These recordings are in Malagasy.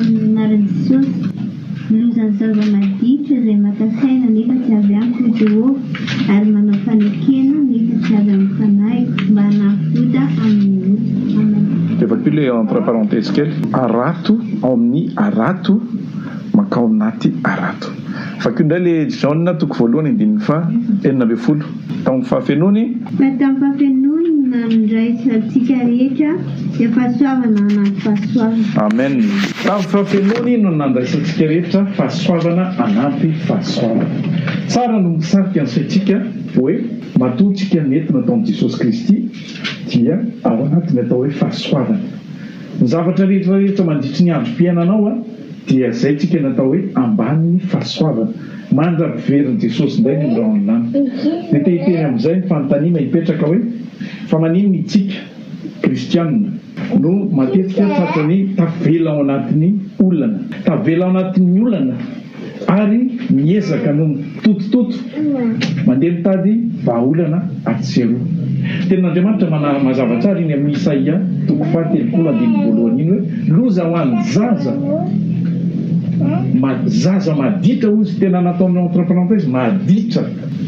Amin'ny anaran'i Jesosy. Lozan'ny zaza maditra izay maka saina nefa tsy avy amiko, hoy Jehovah, ary manao fanekena nefa tsy avy amin'ny fanahiko, mba hanampy ota amin'ny ota. Amen. Dia vakio ilay entre parenthèse kely, harato ao amin'ny harato mankao anaty harato. Vakio indray ilay Jaona toko voalohany andininy faha 16. Tamin'ny fahafenoany. Fa tamin'ny fahafenoany no nandraisantsika rehetra dia fahasoavana anaty fahasoavana. Amen. Tamin'ny fahafenoany no nandraisantsika rehetra fahasoavana anaty fahasoavana. Tsara no misarika ny saintsika hoe matoa tsika nentina tao amin'i Jesosy Kristy dia ao anatin'ny atao hoe fahasoavana. Ny zavatra rehetra rehetra mandritry ny androm-piainanao dia zay tsika natao hoe ambanin'ny fahasoavana. Mandra-piverin'i Jesosy indray ny rahon'ny lanitra. Dia te hiteny amin'izay ny fanontaniana hipetraka hoe, fa maninona itsika kristiana no matetika tratran'ny tavela ao anatin'ny olana? Tavela ao anatin'ny olana ary miezaka no mitotototo mandeha mitady vahaolana atsy sy eroa. Tenin'Andriamanitra manazava tsara iny amin'ny Isaia toko faha 30 andininy voalohany iny hoe, Loza ho an'ny zaza zaza maditra hozy, tena nataony entre parenthèse maditra,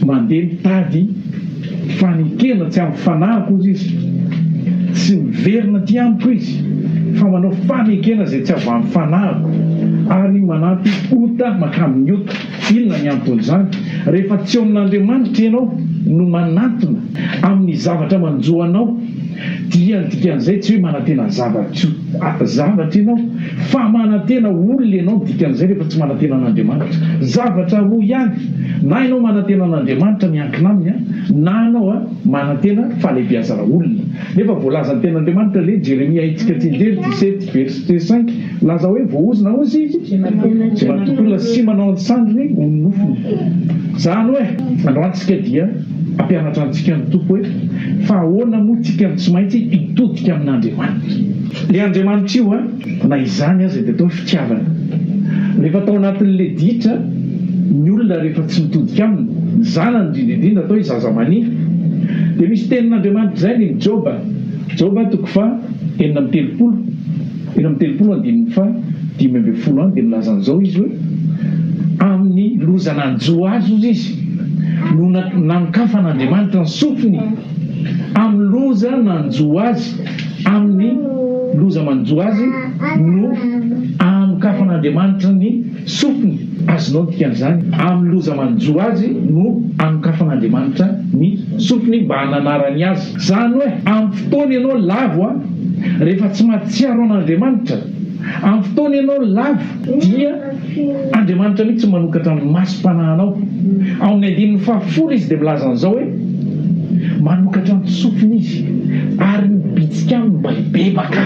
mandeha mitady fanekena tsy amin'ny fanahiko hozy izy, tsy miverina aty amiko izy fa manao fanekena izay tsy avy amin'ny fanahiko ary manampy ota mankamin'ny ota. Inona ny anton'izany? Rehefa tsy eo amin'Andriamanitra ianao no manantona amin'ny zavatra manjo anao dia ny dikan'izay tsy hoe manantena zava-tsoa zavatra ianao fa manantena olona ianao ny dikan'izay rehefa tsy manantena an'Andriamanitra. Zavatra roa ihany, na ianao manantena an'Andriamanitra miankina aminy na ianao manantena fahalehibiazana olona. Nefa voalazan'ny tenin'Andriamanitra le Jeremia haintsika tsianjery 17 verset 5 milaza hoe voaozona hozy izy izay matoky olona sy manao ny sandriny ho nofony. Zany hoe androany tsika dia hampianatra antsika ny Tompo hoe fa ahoana moa tsika no tsy maintsy hitodika amin'Andriamanitra. Le Andriamanitra io an, na izany aza dia atao hoe fitiavana. Rehefa tao anatin'le ditra ny olona rehefa tsy mitodika aminy, ny zanany indrindra indrindra atao hoe zaza mania. Dia misy tenin'Andriamanitra izay any amin'ny Joba, Joba toko faha 36, 36 andininy faha 15 any dia milaza an'izao izy hoe, amin'ny loza nanjo azy hozy izy no nanokafan'Andriamanitra ny sofiny amin'ny loza nanjo azy, amin'ny loza manjo azy no anokafan'Andriamanitra ny sofiny, azonao ny dikan'izany, amin'ny loza manjo azy no anokafan'Andriamanitra ny sofiny mba hananarany azy, izany hoe amin'ny fotoana ianao lavo an, rehefa tsy mahatsiaro an'Andriamanitra, amin'ny fotoana ianao lavo dia Andriamanitra mihitsy no manokatra ny masom-panahinao. Ao amin'ny andininy fahafolo izy dia milaza an'izao hoe, Manokatra ny sofiny izy ary mibitsika aminy mba hibebaka.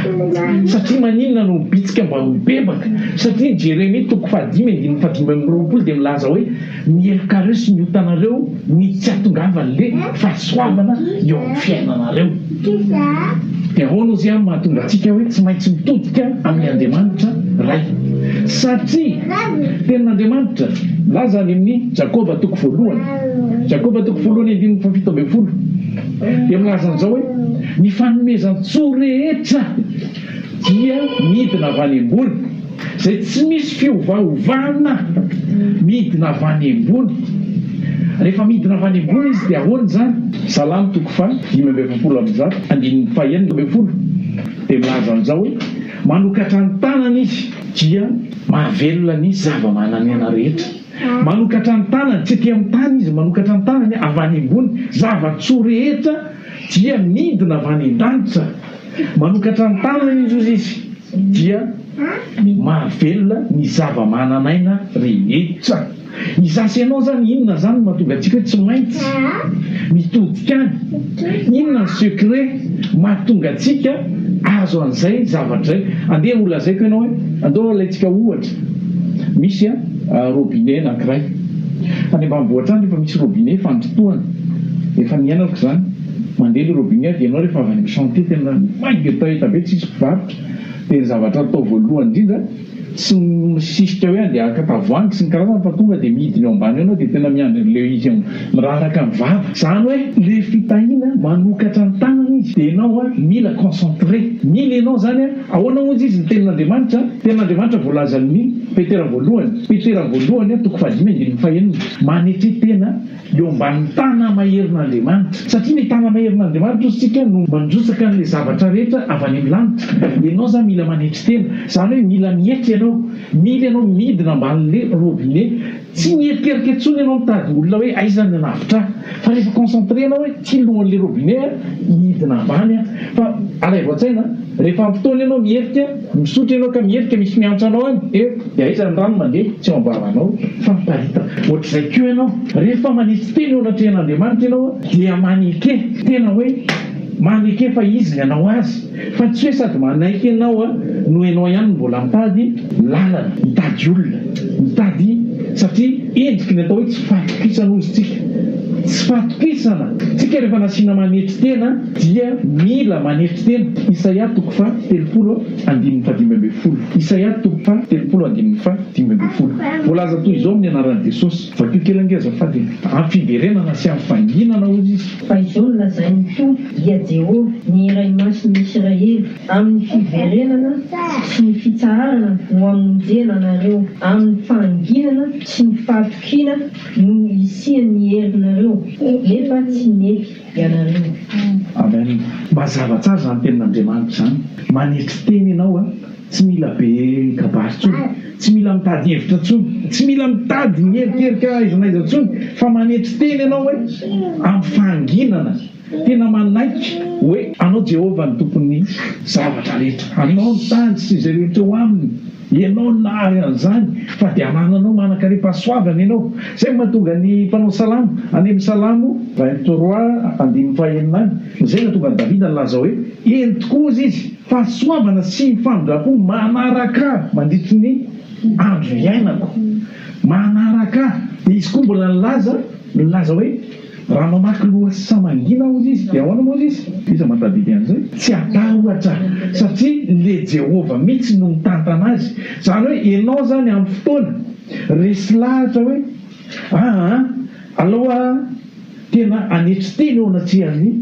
Satria maninona no mibitsika mba ho hibebaka? Satria Jeremia toko fahadimy andininy fahadimy amby roapolo dia milaza hoe, Ny helokareo sy ny otanareo ny tsy hahatongavan'le fahasoavana eo amin'ny fiainanareo. Dia ahoana ozy an mahatonga antsika hoe tsy maintsy mitodika amin'ny Andriamanitra Ray? Satria tenin'Andriamanitra milaza any amin'ny Jakoba toko voalohany, Jakoba toko voalohany andininy faha-17 dia milaza an'izao hoe, ny fanomezan-tsoa rehetra dia midina avy any ambony. Izay tsy misy fiovaovana midina avy any ambony. Rehefa midina avy any ambony izy dia ahoana izany? Salamo toko faha 145 andininy faha 16 dia milaza an'izao hoe, Manokatra ny tanany izy dia mahavelona ny zava-manan'aina rehetra. Manokatra ny tanany, tsy ety amin'ny tany izy, manokatra ny tanany avy any ambony, zava-tsoa rehetra dia midina avy any an-danitra. Manokatra ny tanany izy hozy izy dia mahavelona ny zava-manan'aina rehetra. Izaho sy ianao izany inona izany no mahatonga antsika hoe tsy maintsy mitodika any? Inona ny secret mahatonga antsika azo an'izay zavatra izay? Andeha ho lazaiko ianao hoe, andao alaintsika ohatra, misy robinet anankiray any ambanivohitra any rehefa misy robinet fandotoana, efa niainako izany. Mandeha le robinet dia ianao rehefa avy any amin'ny chantier tena mangetaheta be tsisy mpivarotra dia ny zavatra atao voalohany indrindra tsy misisika hoe andeha haka tavoahangy sy ny karazany fa tonga dia midina eo ambany eo ianao dia tena miandry an'ilay izy miraraka ny vava. Izany hoe le fitahiana manokatra ny tanana izy. iny dia ianao mila concentré, mila ianao izany ahoana hozy izy ny tenin'Andriamanitra, tenin'Andriamanitra voalazan'ny Petera voalohany, Petera voalohany toko fahadimy andininy fahenina, manetre tena eo ambanin'ny tana-maherin'Andriamanitra, satria ny tana-maherin'Andriamanitra hozy tsika no mandrotsaka an'ilay zavatra rehetra avy any amin'ny lanitra, ianao izany mila manetry tena, izany hoe mila mietry ianao, mila ianao midina ambanin'ilay robinet, Tsy mierikerika intsony ianao mitady olona hoe aiza ny hanavotra ahy fa rehefa concentré ianao hoe ty lohan'le robinet a hidina ambany aho fa alaivo an-tsaina rehefa amin'ny fotoana ianao miherika misotro ianao ka miherika misy miantso anao any eo dia aiza ny rano mandeha tsy ao am-bavanao fa miparitaka ohatr'izay koa ianao rehefa manitsy tena eo anatrehan'Andriamanitra ianao dia maneke tena hoe maneke fa izy ny hanao azy Fa tsy hoe sady manaiky ianao no ianao ihany no mbola mitady lalana, mitady olona, mitady satria endriky ny atao hoe tsy fahatokisana hozy tsika. Tsy fahatokisana. Tsika rehefa nasiana manetry tena dia mila manetry tena. Isaia toko faha 30 andininy faha 15. Isaia toko faha 30 andininy faha 15. Voalaza toy izao amin'ny anaran'i Jesosy. Vakio kely ange azafady e. Amin'ny fiverenana sy amin'ny fanginana hozy izy. Fa izao no lazain'ny Tompo, dia Jehovah, ny Iray Masin'ny Isiraely, Amin'ny fiverenana sy ny fitsaharana no hamonjena anareo, amin'ny fahanginana sy ny fahatokiana no hisian'ny herinareo, nefa tsy nety ianareo. Amen. Mazava tsara izany tenin'Andriamanitra izany. Manetry tena ianao a. Tsy mila be kabary intsony, tsy mila mitady hevitra intsony, tsy mila mitady mierikerika aiza na aiza intsony fa manetry tena ianao hoe amin'ny fahanginana, tena manaiky hoe Anao Jehovah no Tompon'ny zavatra rehetra, Anao ny tany sy izay rehetra eo aminy, Ianao no nahary an'izany fa dia anananao manan-karem-pahasoavana Ianao. Izay no mahatonga ny mpanao salamo any amin'ny Salamo 23 andininy fahenina any, izay no nahatonga an'i Davida nilaza hoe, Eny tokoa hozy izy, Fahasoavana sy famindram-po manaraka ahy mandritry ny andro iainako. Manaraka ahy. Dia izy koa mbola nilaza, nilaza hoe, Raha mamaky lohasaha mangina hozy izy, dia ahoana moa hozy izy? Iza mahatadidy an'izay? Tsy hatahotra, satria ilay Jehovah mihitsy no mitantana azy. Izany hoe ianao izany amin'ny fotoana resy lahatra hoe, Aa, aleo aho tena hanetry tena eo anatrehan'ny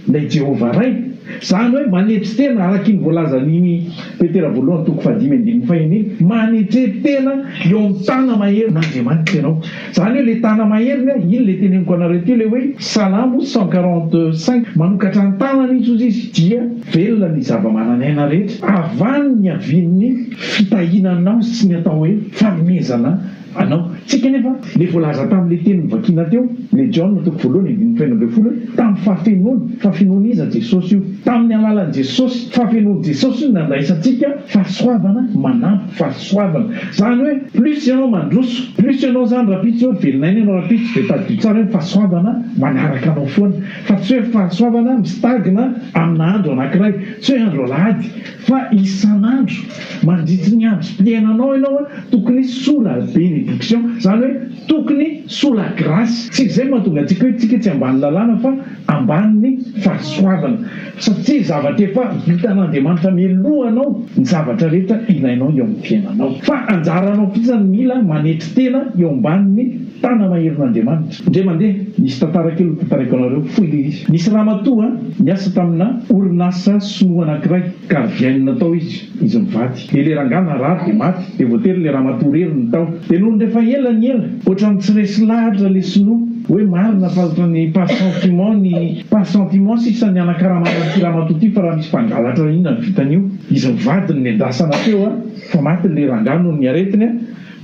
ilay Jehovah Ray. Izany hoe manetry tena, araka iny voalazan'iny Petera voalohany toko fahadimy andininy faheny iny, manetre tena eo amin'ny tana-maherin'Andriamanitra ianao. Izany hoe ilay tana-maheriny, iny ilay teneniko anareo teo ilay hoe Salamo 145, manokatra ny tanany izy hozy izy dia velona ny zava-manan'aina rehetra, avy any ny niavian'ny fitahiana anao sy ny atao hoe fanomezana Anao. Tsika anefa, le voalaza tamin'le teny novakiana teo, le Jaona toko voalohany andininy faha 16 hoe, tamin'ny fahafenoany, fahafenoana iza? Jesosy io. Tamin'ny alalan'i Jesosy, fahafenoan'i Jesosy no nandraisantsika fahasoavana manampy fahasoavana. Zany hoe, plus ianao mandroso, plus ianao zany rapitso hoe velon'aina ianao rapitso, dia tadidio tsara hoe ny fahasoavana manaraka anao foana, fa tsy hoe fahasoavana mi-stagne amina andro anakiray, tsy hoe andro alahady, Fa isan'andro, mandritry ny androm-piainanao ianao tokony sous la bénédiction, izany hoe tokony sous la grâce. Tsy izay no mahatonga antsika hoe tsika tsy ambany lalàna fa ambanin'ny fahasoavana. Satria zavatra efa vitan'Andriamanitra mialoha anao ny zavatra rehetra ilainao eo amin'ny fiainanao. Fa anjaranao fotsiny ny mila manetry tena eo ambanin'ny Tana-maherin'Andriamanitra. Indray mandeha, nisy tantara kely hotantaraiko anareo, fohy ilay izy. Nisy ramatoa niasa tamina orinasa sinoa anankiray, gardienne tao izy, izy mivady. Dia ilay rangahy narary dia maty, dia voatery ilay ramatoa irery no tao. Dia nony rehefa ela ny ela, ohatran'ny tsy resy lahatra ilay sinoa, hoe marina fa ohatran'ny par sentiment ny, par sentiment sisa ny hanakaramana an'ity ramatoa ity fa raha misy mpangalatra inona no vitan'io. Izy mivady no niandrasana teo fa maty ilay rangahy noho ny aretiny.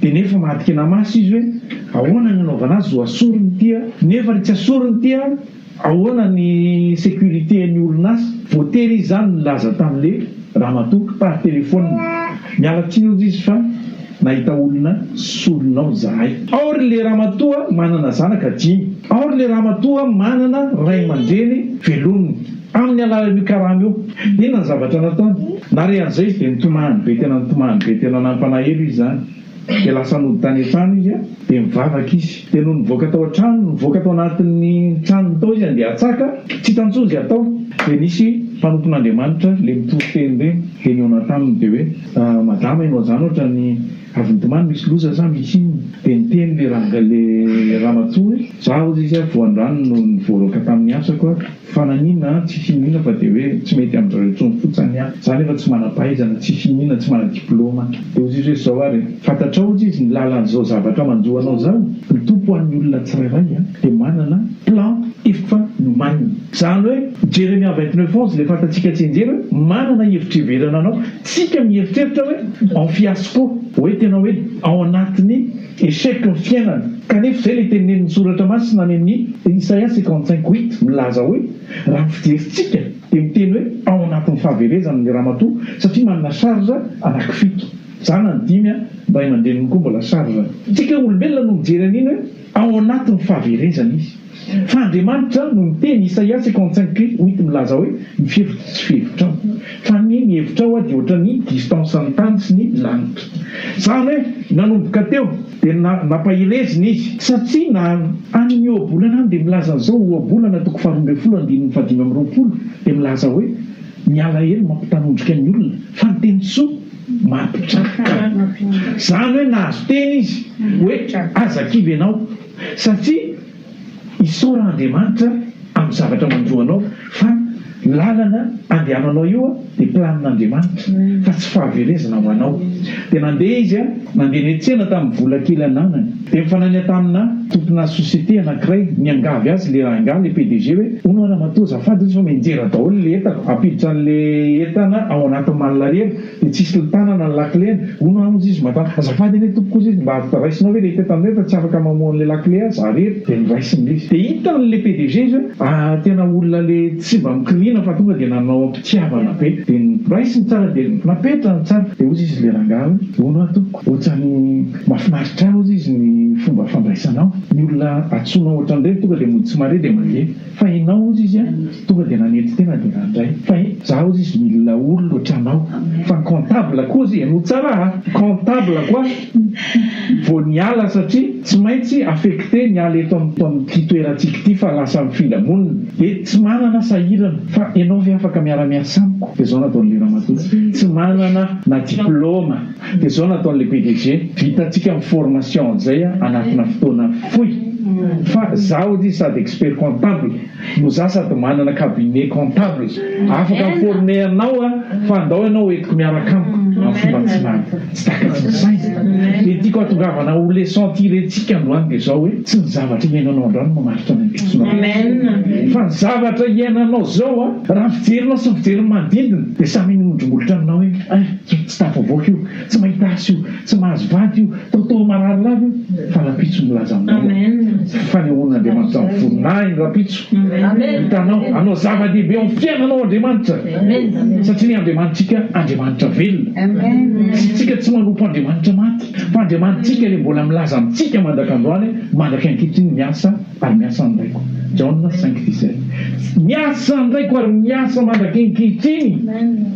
Dia nefa maty kenamaso izy hoe ahoana ny hanaovana azy ho asoriny ity a! Nefa ry tsy asoriny ity a! Ahoana ny sécurité ny orinasa? Voatery izy izany nilaza tamin'le ramatoa par téléphone. Miala tsiny hozy izy fa nahita olona solonao izahay. Ao ry le ramatoa manana zanaka dimy. Ao ry le ramatoa manana ray aman-dreny velominy. Amin'ny alalan'io karama io. Inona ny zavatra nataony? Nare an'izay izy dia nitomany be, tena nitomany be, tena nampanahelo izy izany. Dia lasa nody tany an-trano izy dia nivavaka izy. Dia nony nivoaka tao an-trano, nivoaka tao anatin'ny tranony tao izy handeha hatsaka, tsy hitany intsony izay hatao. Dia nisy mpanompon'Andriamanitra le mitory teny ireny dia nihaona taminy dia hoe madama ianao zany ohatran'ny avy nitomany misy loza sa misy inona? Dia niteny le ranga le ramatoa hoe za hozy izy voan-drano no nivoaroaka tamin'ny asako aho fa naninona an tsisy inona fa dia hoe tsy mety amin-dry zareo intsony fotsiny aho za nefa tsy manam-pahaizana tsisy inona tsy mana-diploma dia hozy izy hoe zao ary e fantatrao hozy izy ny lalan'izao zavatra manjo anao zao? Ny Tompo ho an'ny olona tsirairay dia manana plan efa nomaniny. Izany hoe Jeremia 29 11 ilay fantatsika tsianjery hoe manana hevitra hiverana anao. Tsika mieritreritra hoe en fiasco, hoe tena hoe ao anatin'ny échec ny fiainana. Kanefa izay ilay tenenin'ny Soratra Masina any amin'ny Isaia 55 huit milaza hoe raha ny fijerintsika dia miteny hoe ao anatin'ny fahaverezana ny ramatoa satria manana charge anankifito. Zanany dimy an, ny ray aman-dreniny koa mbola charge. Tsika olombelona no mijery an'iny hoe ao anatin'ny fahaverezana izy. Fa Andriamanitra no miteny, Isaia 55 huit milaza hoe ny fihevitro tsy fihevitrao. Fa ny ny hevitrao dia ohatran'ny distance ny tany sy ny lanitra. Izany hoe nanomboka teo dia nampaherezina izy. Satria na any ny ohabolana any dia milaza an'izao, ohabolana toko faharoa ambin'ny folo andininy fahadimy amby roapolo dia milaza hoe ny alahelo mampitanondrika ny olona fa ny teny soa mampitraka. Izany hoe nahazo teny izy hoe aza kivy ianao satria Isaora Andriamanitra amin'ny zavatra manjo anao fa lalana andehananao io dia planin'Andriamanitra fa tsy fahaverezana ho anao. Dia nandeha izy nandeha niantsena tamin'ny vola kely ananany. Dia nifanania tamina tompona société anankiray niangavy azy le rangahy le PDG hoe hono hoa ramatoa azafady hozy fa mianjera daholo le entako ampiditra an'le entana ao anaty malle reny Dia tsisy tanana ny lakileny, hono aho hozy izy madama, azafady anie tompoko hozy izy, mba raisinao ve le tetan'ireny fa tsy afaka mamoha an'le lakile aho za rery, dia noraisiny le izy, dia hitan'le PDG izy hoe ah tena olona le tsy mba mikiriana fa tonga dia nanao am-pitiavana be, dia noraisiny tsara dia napetrany tsara, dia hozy izy le rangahy hoe hono aho tompoko, ohatran'ny mahafinaritra ahy hozy izy ny fomba fandraisanao, ny olona antsoinao ohatran'ireny tonga dia mody tsy mahare dia mandeha. Fa enao ozy izy a tonga dia nanetry tena dia nandray fa za ozy izy mila olona otranao fa ny comptable koa ozy henoy tsara a comptable koa vao niala satria tsy maintsy affecté niala eto amin'ity toerantsika ity fa lasa mifindra monina dia tsy manana sahirana fa enao ve afaka miara miasa amiko dia zao nataon'le ramatoa tsy manana na diploma dia zao nataon'le PDG vitantsika ny formation an'izay anatina fotoana fohy Fa za ozy sady expert comptable no za sady manana cabinet comptable afaka mi former anao a fa andao ianao hoentiko miaraka amiko amin'ny fomba tsy na tsy takatry ny saina. Dia tiako hatongavana ho leçon tirer-tsika androany dia zao hoe tsy ny zavatra iainanao androany no mamaritra ny ampitsonao fa ny zavatra iainanao zao a raha ny fijerinao sy ny fijerin'ny manodidina dia samy miondrim-bolotra aminao hoe ein tsy tafavoaka io, tsy mahita asa io, tsy mahazo vady io, Toto marary lava io fa rapitso milaza aminao fanehoan'Andriamanitra ny voninahiny rapitso hitanao hanao zava-dehibe ao amin'ny fiainanao Andriamanitra satria ny Andriamanitsika Andriamanitra velona tsy tsika tsy manompo Andriamanitra maty fa Andriamanitsika le mbola milaza amintsika mandrak'androany mandraka ankehitriny miasa ary miasa ny Raiko Jaona 5:17 miasa ny Raiko ary miasa mandraka ankehitriny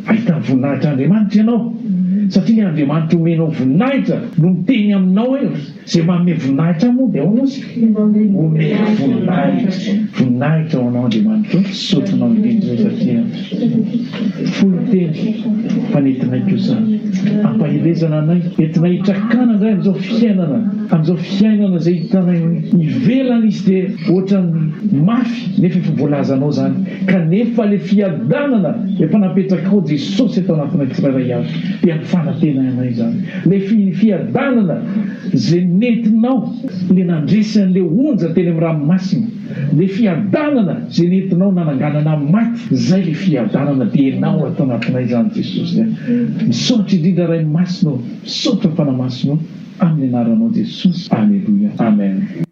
ahita ny voninahitr'Andriamanitra ianao satria ny Andriamanitra omenao voninahitra no miteny aminao hoe izay manome voninahitra ahy moa dia ahoana ozy omeko voninahitra voninahitra ho anao Andriamanitra o misaotra anao indrindra satria folo teny fa nentinay kosa ampaherezana anay entinay hitrakana indray amin'izao fiainana amin'izao fiainana izay hitanay hoe ivelany izy dia ohatran'ny mafy nefa efa voalazanao izany kanefa ilay fiadanana efa napetrakao Jesosy eto anatinay tsirairay avy dia ny fanantenanay izany ilay fiadanana izay nentinao ilay nandresy an'ilay onja teny amin'ny ranomasina ilay fiadanana izay nentinao nananganana ny maty izay ilay fiadanana dia ianao ato anatinay izany Jesosy a misaotra indrindra Ray Masina ô misaotra Fanahy Masina ô Amin'ny anaranao Jesosy Aleloia Amen.